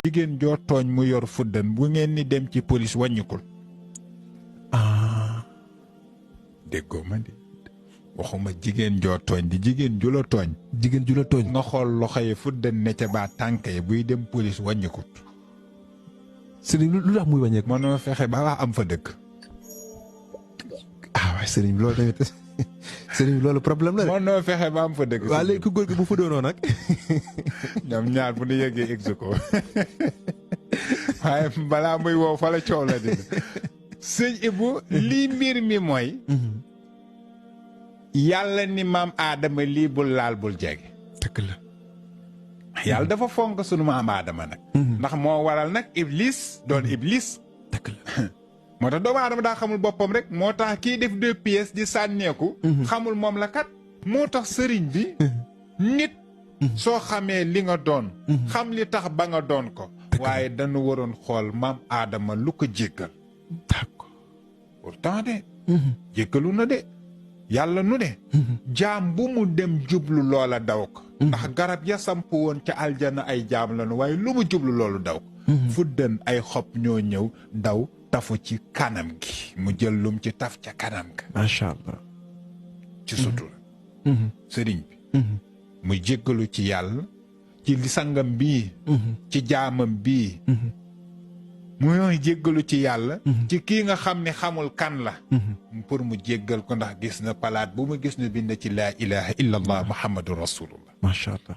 jigéen joo tooñ mu yor fuddan bu ngeen ni dem ci police wàññikul. déggoo ma de waxuma jigéen joo tooñ di jigéen ju la tooñ. jigéen ju la tooñ. nga xool loxo yi fuddan ne ca baa tànk yi buy dem police wàññikul. sëriñ lu tax muy wàññeeku. mënoo fexe ba waa am fa dëkk. waaye sëriñ loolu tamit sëriñ loolu problème la de. mënoo fexe ba am fa dëkk. waaw léegi ku góor gi bu fa doonoo nag. ñoom ñaar bu ñu yeggee execo waaye balaa muy wow fa la coow la dina sëñ Ibou lii mbir mi mooy yàlla ni maam aadama lii bul laal bul jege. dëgg la. yàlla dafa fonk sunu maam aadama nag. ndax moo waral nag iblis doon iblis. dëgg la. moo tax doomu aadama daa xamul boppam rek moo tax kii def 2 pièces di sànneeku. xamul moom la kat. moo tax sëriñ bi. nit. soo xamee li nga doon. xam li tax ba nga doon ko. waaye dañu waroon xool maam aadama lu ko jéggal. d'accord. pourtant de. jéggalu na de. yàlla nu ne. jaam bu mu dem jublu loola daw ko. ndax garab ya samp woon ca aljana ay jaam lanu waaye lu mu jublu loolu daw ko. fuddan ay xob ñoo ñëw daw tafu ci kanam gi mu jël lum ci taf ca kanam ga. macha allah. ci sutura. sëriñ bi. mu jéggalu ci yàlla. ci li sangam bii. ci jaamam bii. muy jéggalu ci yàlla. ci kii nga xam ne xamul kan la. pour mu jéggal ko ndax gis na palaat bu mu gis na bind ci laa ilaha illa allah muhammadu rasulullah. macha allah.